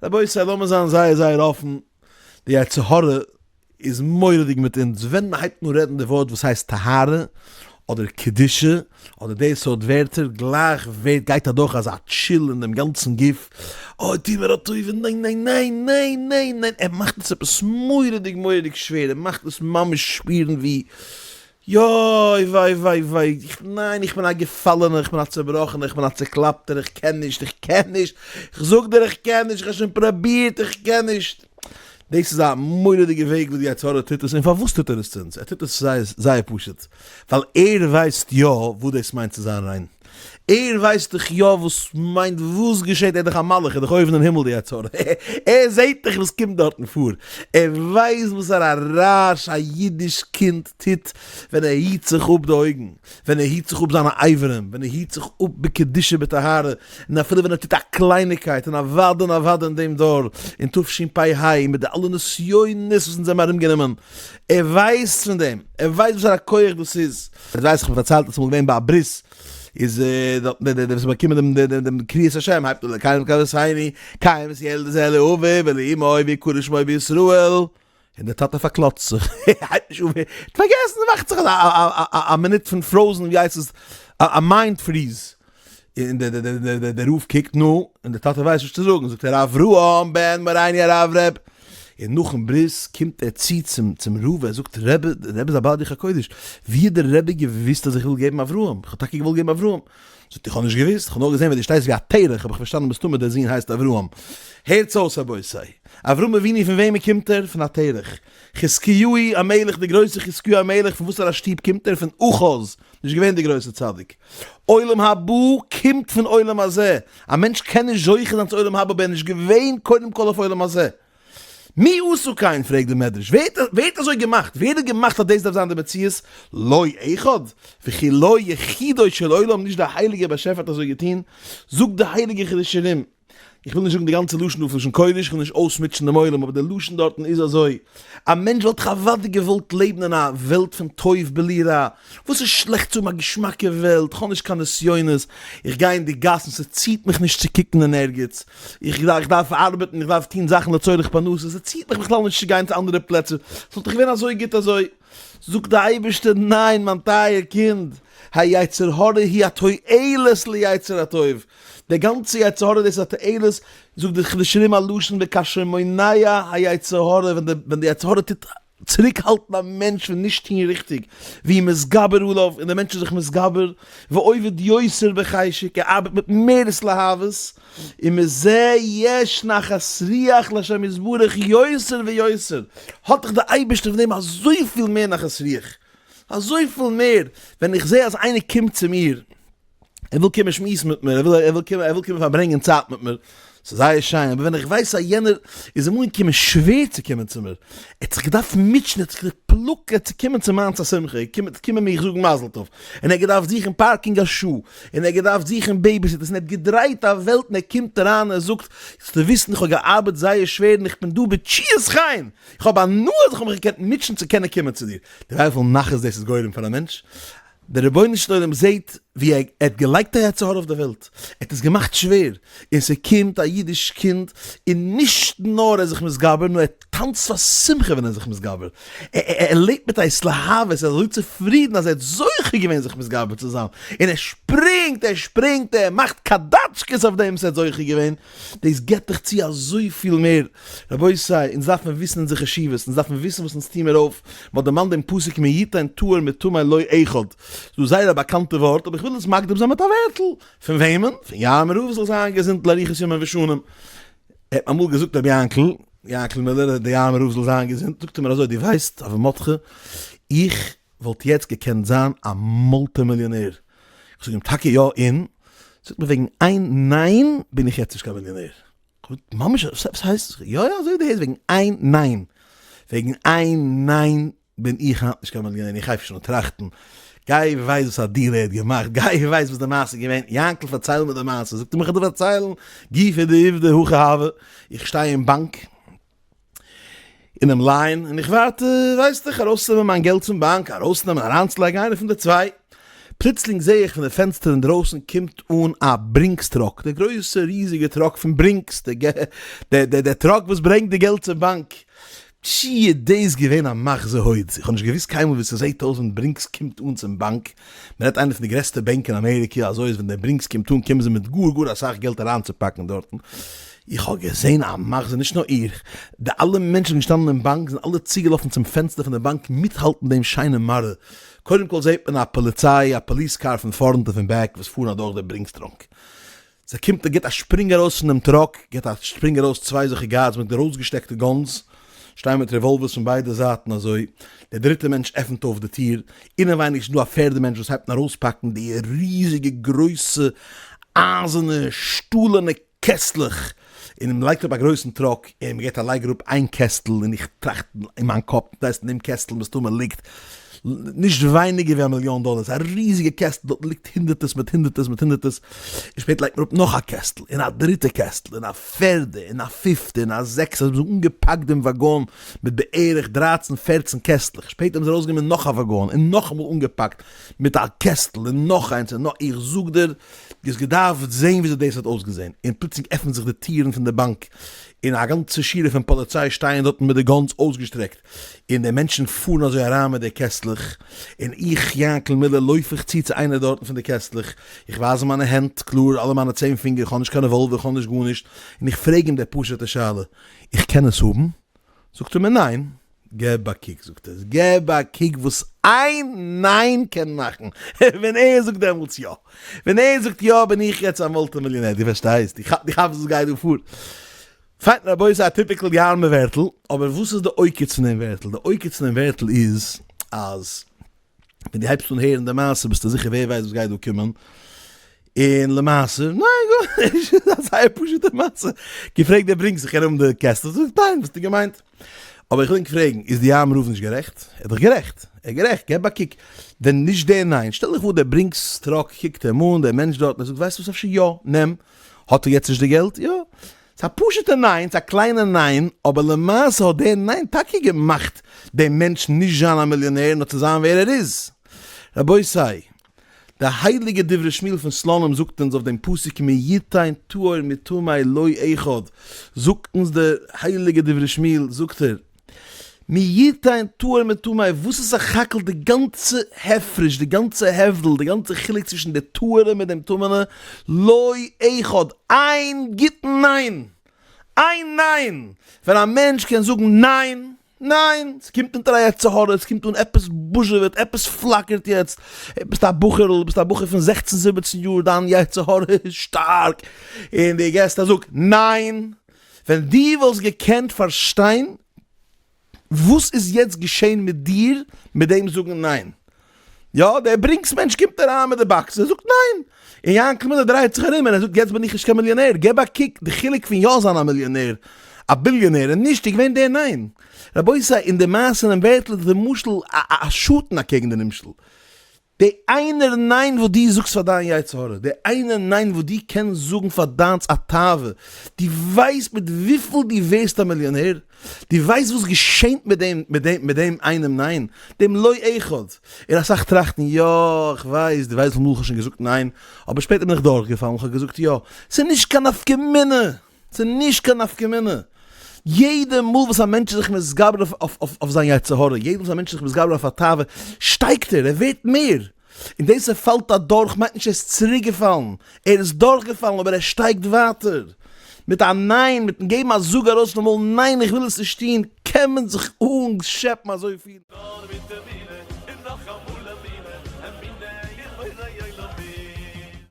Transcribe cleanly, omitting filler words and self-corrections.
רבותי לאמיר זיין זייער זייער אפן, די יצר הרע איז מורא'דיג מיט אונז, ווען מען הייבט אן רעדן די ווארט וואס הייסט טהרה, אדער קדושה, אדער די סארט ווערטער, גלייך ווערט גייט אדורך אזא chill אין דעם גאנצן גוף, אוי טו מיר א טובה, ניין ניין ניין ניין ניין ניין, ער מאכט עס עפעס מורא'דיג מורא'דיג שווער, ער מאכט עס ממש שפירן ווי יוי וויי וויי וויי, איך ניין איך בין א געפאלענער, איך בין א צעבראכענער, איך בין א צעקלאפטער, איך קען נישט, איך קען נישט, איך זאג דיר איך קען נישט, איך האב שוין פראבירט, איך קען נישט. דאס איז א מורא'דיגע וועג וואס די יצר הרע טוט עס, און פארוואס טוט ער עס צו אונז? ער טוט עס זייער זייער פשוט, ווייל ער ווייסט יא וואס דאס מיינט צו זיין ריין, ער ווייסט דאך יא וואס מיינט וואס געשעט, ער איז דאך א מלאך, ער איז דאך אויבן אין הימל די יצר הרע, ער זעט דאך וואס קומט דארטן פאר, ער ווייסט וואס פאר א רעש א אידיש קינד טוט ווען ער היט זיך אפ די אויגן, ווען ער היט זיך אפ זיינע אברים, ווען ער היט זיך אפ בקדושה בטהרה, און אפילו ווען ער טוט א קלייניקייט, און אוודאי און אוודאי אין דעם דור, אין תשפ"ה, מיט די אלע נסיונות וואס אונז זעמער ארומגענומען, ער ווייסט פון דעם, ער ווייסט וואס פאר א כח דאס איז. איך ווייס איך האב פארציילט אז אמאל געווען ביי א ברית, איז דארט דער דער וואס האט באקומען דעם דעם דעם קריאת השם הייבט אן אלקינו ואלקי אבותינו קיים את הילד הזה לאביו ולאמו ויקרא שמו בישראל, און דער טאטע פארקלאצט זיך, ער הייבט נישט אן, ער האט פארגעסן, ס'מאכט זיך א מינוט פון frozen, ווי הייסט עס, א mind freeze, און דער רב קוקט, נו, און דער טאטע ווייסט נישט צו זאגן, זאגט ער אברהם בן מורינו הרב ר', און נאכן ברית קומט ער צו צום צום רב, ער זאגט רבי, דער רבי איז א בעל רוח הקודש, ווי האט דער רבי געוואוסט אז איך וויל געבן אברהם, איך האב טאקע געוואלט געבן אברהם, זאגט איך האב נישט געוואוסט, איך האב נאר געזען ווי דו שטייסט ווי א תרח האב איך פארשטאנען מסתמא דער זון הייסט אברהם. הערטס אויס רבותי, אברהם אבינו פון וועמען קומט ער? פון א תרח. חזקיהו המלך, דער גרויסער חזקיהו המלך, פון וואסארא שטוב קומט ער? פון אחז, נישט געווען דער גרויסער צדיק. עולם הבא קומט פון עולם הזה, א מענטש קען נישט זוכה זיין צו עולם הבא אויב ער איז נישט געווען קודם כל אויף עולם הזה. מי עשה כן, פרעגט דער מדרש, ווער האט אזוי געמאכט? ווער האט געמאכט אז דאס דארף זיין די מציאות? לא אחד, וכי לא יחידו של עולם, נישט דער הייליגער באשעפער האט אזוי געטון? זאגט דער הייליגער חידושי הרי"ם, איך וויל נישט זאגן די גאנצע לשון דא אויף לשון קודש, איך וויל נישט אויסמוטשן דעם עולם, אבער די לשון דארטן איז אזוי, א מענטש וואלט דאך אוודאי געוואלט לעבן אין א וועלט פון טוב בלי רע, וואס איז שלעכט צו האבן א געשמאקע וועלט, כ'האב נישט קיין נסיונות, איך גיי אין די גאסן, ס'ציט מיך נישט צו קוקן אין ערגעץ, איך דארף ארבעטן, איך דארף טון זאכן לצורך פרנסה, ס'ציט מיך בכלל נישט צו גיין צו אנדערע פלעצער, ס'וואלט דאך געווען אזוי גוט אזוי. זאגט די אייבערשטער, ניין מיין טייער קינד, היצר הרע היא התועלת ליצר הטוב, די גאנצע יצר הרע דאס איז א תועלת, זאגט די חידושי הרי"ם א לשון וכאשר מונע היצר הרע, ווען די יצר הרע טוט צוריק האלטן א מענטש פון נישט טון ריכטיג, והוא מתגבר עליו, און דער מענטש איז זיך מתגבר, ועובד יותר בחשק, ער ארבעט מיט מער התלהבות, ומזה יש נחת רוח להשם יתברך יותר ויותר, האט דאך דער אייבערשטער פון דעם אזויפיל מער נחת רוח, אזויפיל מער, ווען איך זע אז איינער קומט צו מיר, ער וויל קומען שמועסן מיט מיר, ער וויל ער וויל קומען ער וויל קומען פארברענגען צייט מיט מיר, ס'איז זייער שיין, אבער ווען איך ווייס אז יענער איז אים אנגעקומען שווער צו קומען צו מיר, ער האט זיך געדארפט מוטשען, ער האט זיך געפלאגט צו קומען צו מיינס א שמחה, קומען קומען מיך זאגן מזל טוב, און ער האט געדארפט זוכן parking א שעה, און ער האט געדארפט זוכן babysitters, און ער האט געדרייט א וועלט, און ער קומט אריין און ער זאגט, זאלסטו וויסן איך האב געארבעט זייער שווער און איך בין דא בתשואת חן, איך האב הנאה אז איך האב מיך געקענט מוטשען צו קענען קומען צו דיר. דו ווייסט וויפיל נחת דאס איז גורם פאר א מענטש? דער רבונו של עולם זעט ווי ער האט געלייגט א יצר הרע אויף די וועלט, ער האט עס געמאכט שווער, און ס'קומט א אידיש קינד און נישט נאר ער איז זיך מתגבר, נאר ער טאנצט פאר שמחה ווען ער איז זיך מתגבר, ער לעבט מיט א התלהבות, ער איז אזוי צופרידן אז ער האט זוכה געווען זיך מתגבר צו זיין, און ער שפרינגט, ער שפרינגט, ער מאכט קאדאטשקעס אויף דעם וואס ער האט זוכה געווען, דאס געבט דיך צו אזויפיל מער, רבותי, אונז דארף מען וויסן אונזער חשיבות, אונז דארף מען וויסן וואס אונז טוהן מיר אויף, מען האט דערמאנט דעם פסוק מי יתן טהור מטמא לא אחד, ס'איז דא זייער א באקאנטע ווארט, אבער איך וויל עס מקדים זיין מיט א ווערטל, פון וועמען? פון יארמער רב זאל זיין געזונט לאריכות ימים ושנים, ער האט מיר אמאל געזאגט רבי יענקל, יענקל מילער, דער יארמער רב זאל זיין געזונט, זאגט ער מיר אזוי, דו ווייסט אברהם מרדכי, איך וואלט יעצט געקענט זיין א מולטי מיליאנער, איך זאג אים טאקע יא און? זאגט מיר וועגן איין ניין בין איך יעצט נישט קיין מיליאנער, ממש וואס הייסט? יא יא אזוי ווי דו הערסט וועגן איין ניין, וועגן איין ניין בין איך היינט נישט קיין מיליאנער, איך הייב שוין אן טראכטן, גיי ווייס וואס א deal ער האט געמאכט, גיי ווייס וואס די מעשה איז געווען, יענקל פארצייל מיר די מעשה, זאגט ער מיך דיר פארציילן, גופא דעובדא הכי הוה, איך שטיי אין באנק, אינעם line, און איך ווארט, ווייסט איך, ארויסצונעמען מיין געלט פון באנק, ארויסנעמען, אריינצולייגן, איינע פון די צוויי. פלוצלינג זעה איך פון די פענסטער אינדרויסן קומט אן א ברינקס truck, די גרויסע ריזיגע truck פון ברינקס, די truck וואס ברענגט די געלט צום באנק. פשי איז דאס געווען א מחזה הוד, איך האב נישט געוואוסט קיינמאל ווי ס'זעהט אויס ווען ברינקס קומט אן צום באנק, מ'רעדט איינע פון די גרעסטע בענק אין אמעריקע, אזוי איז ווען דער ברינקס קומט אן קומען זיי מיט גאר גאר אסאך געלט אריינצופאקן דארטן, איך האב געזען א מחזה, נישט נאר איך, די אלע מענטשן געשטאנען אין באנק זענען אלע צוגעלאפן צום פענסטער פון די באנק מיטהאלטן דעם שיינעם מראה, קודם כל זעט מען א פאליציי, א police car פון פארנט און פון back וואס פארן אדורך די ברינקס truck. ס'קומט און גיבט א שפרינג ארויס פון דעם truck, גיבט א שפרינג ארויס צוויי אזעלכע guards מיט ארויסגעשטעקטע guns, שטייען מיט רעוואלווערס פון ביידע זייטן אזוי, דער דריטער מענטש עפנט אויף די טיר, אינעווייניג איז דא א פערדע מענטש וואס הייבט אן ארויספאקן די ריזיגע גרויסע אייזענע שטאלענע קעסטלעך, און מען לייגט אראפ א גרויסן truck, און מען געבט א לייג אראפ איין קעסטל, און איך טראכט אין מיין קאפ, דאס הייסט אין דעם קעסטל מסתמא ליגט נישט ווייניגער ווי א מיליאן דאלער, ס'איז א ריזיגע קעסטל, דארט ליגט הונדערטערס מיט הונדערטערס מיט הונדערטערס, און שפעטער לייגט מען אראפ נאך א קעסטל, און א דריטע קעסטל, און א פערדע, און א פיפטע, און א זעקסטע, זיי האבן אנגעפאקט דעם וואגאן מיט בערך דרייצן פערצן קעסטלעך, שפעטער האבן זיי ארויסגענומען נאך א וואגאן, און נאכאמאל אנגעפאקט מיט א קעסטל, און נאך איינס, און נאך, איך זאג דיר, דו האסט געדארפט זען וויאזוי דאס האט אויסגעזען, און פלוצלינג עפנט זיך די טירן פון די באנק, און א גאנצע שורה פון פאליציי שטייען דארטן מיט די guns אויסגעשטרעקט, און די מענטשן פארן אזוי אריין מיט די קעסטלעך, און איך, יענקל מילער, לויף איך צו צו איינער דארטן פון די קעסטלעך, איך ווייז אים מיינע הענט, קלאר, אלע מיינע צען פינגער, איך האב נישט קיין רעוואלווער, איך האב נישט גארנישט, און איך פרעג אים די פשוט'ע שאלה, איך קען עס האבן? זאגט ער מיר ניין. געב א קוק, זאגט ער, געב א קוק וואס איין ניין קען מאכן, ווען ער זאגט דעמאלטס יא, ווען ער זאגט יא בין איך יעצט א multi מיליאנער, דו פארשטייסט, דו כאפסט וואס גייט דא פאר. פיין רבותי א typical יארמע ווערטל, אבער וואס איז די עוקץ פון דעם ווערטל? די עוקץ פון דעם ווערטל איז אז ווען דו הייבסט אן הערן די מעשה ביסטו זיכער ווער ווייסט וואס גייט דא קומען, און למעשה ניין גארנישט, ס'איז א זייער פשוטע מעשה, געפרעגט דער ברינקס איך קען האבן די קעסטל, זאגט ניין וואס האסטו געמיינט? אבער איך וויל ענק פרעגן, איז די יארמער רב נישט גערעכט? ער איז דאך גערעכט, ער איז גערעכט, געב א קוק, ווען נישט דער ניין, שטעל דיך פאר דער ברינקס truck קוקט אים אן, דער מענטש דארט, און ער זאגט ווייסט וואס אפשר יא, נעם, האט ער יעצט נישט די געלט? יא. ס'איז א פשוט'ע ניין, ס'איז א קליינע ניין, אבער למעשה האט דער ניין טאקע געמאכט דעם מענטש נישט זיין א מיליאנער נאר צו זיין ווער ער איז. רבותי, די הייליגע דברי שמואל פון סלאנים זאגט אונז אויף דעם פסוק מי יתן טהור מטמא לא אחד, זאגט אונז דער הייליגער דברי שמואל, זאגט ער, מי יתן טהור מטמא, וואס איז סך הכל די גאנצע הפרש, די גאנצע הבדל, די גאנצע חילוק צווישן די טהור'ע מיט דעם טמא'נע, לא אחד, איין גוטן ניין! איין ניין! ווען א מענטש קען זאגן ניין, ניין! ס'קומט אונטער א יצר הרע, ס'קומט אן עפעס בוזשעוועט, עפעס פלאקערט יעצט, ביסט א בחור'ל, ביסט א בחור פון זעכצן זיבעצן יאר, דיין יצר הרע איז שטארק, און דו געסט א זאג ניין! ווען דו וואלסט געקענט פארשטיין וואס איז יעצט געשען מיט דיר מיט דעם זאגן ניין. יא, דער ברינקס מענטש קומט אריין מיט די box, ער זאגט ניין. און יענקל מילער דרייט זיך ארום און ער זאגט יעצט בין איך נישט קיין מיליאנער. געב א קוק די חילוק פון יא זיין א מיליאנער, א ביליאנער, און נישט איז געווען דער ניין. רבותי, אין די מעשה אינעם ווערטל איז די משל א שאטן אקעגן די נמשל. די איינער ניין וואס דו זאגסט פאר דיין יצר הרע, די איינער ניין וואס דו קענסט זאגן פאר דיינס א תאווה, דו ווייסט מיט וויפיל דו ווערסט א מיליאנער? דו ווייסט וואס געשענט מיט דעם מיט דעם מיט דעם איינעם ניין? דעם לא אחד. און אסאך טראכטן, יא, איך ווייס, דו ווייסט וויפיל מאל איך האב שוין געזאגט ניין, אבער שפעטער בין איך דורכגעפאלן, איך האב געזאגט יא. ס'איז נישט קיין נפקא מינה! ס'איז נישט קיין נפקא מינה. יעדע מאל וואס א מענטש איז זיך מתגבר אויף זיין יצר הרע, יעדע מאל וואס א מענטש איז זיך מתגבר אויף א תאווה, שטייגט ער, ער ווערט מער. און דאס ער פאלט אדורך מיינט נישט ער איז צוריקגעפאלן, ער איז דורכגעפאלן אבער ער שטייגט ווייטער. מיט א ניין, מיטן געבן א זאג ארויס פון מויל ניין איך וויל עס נישט טון, קען מען זיך אנשעפן אזויפיל. נאר מיט דעם.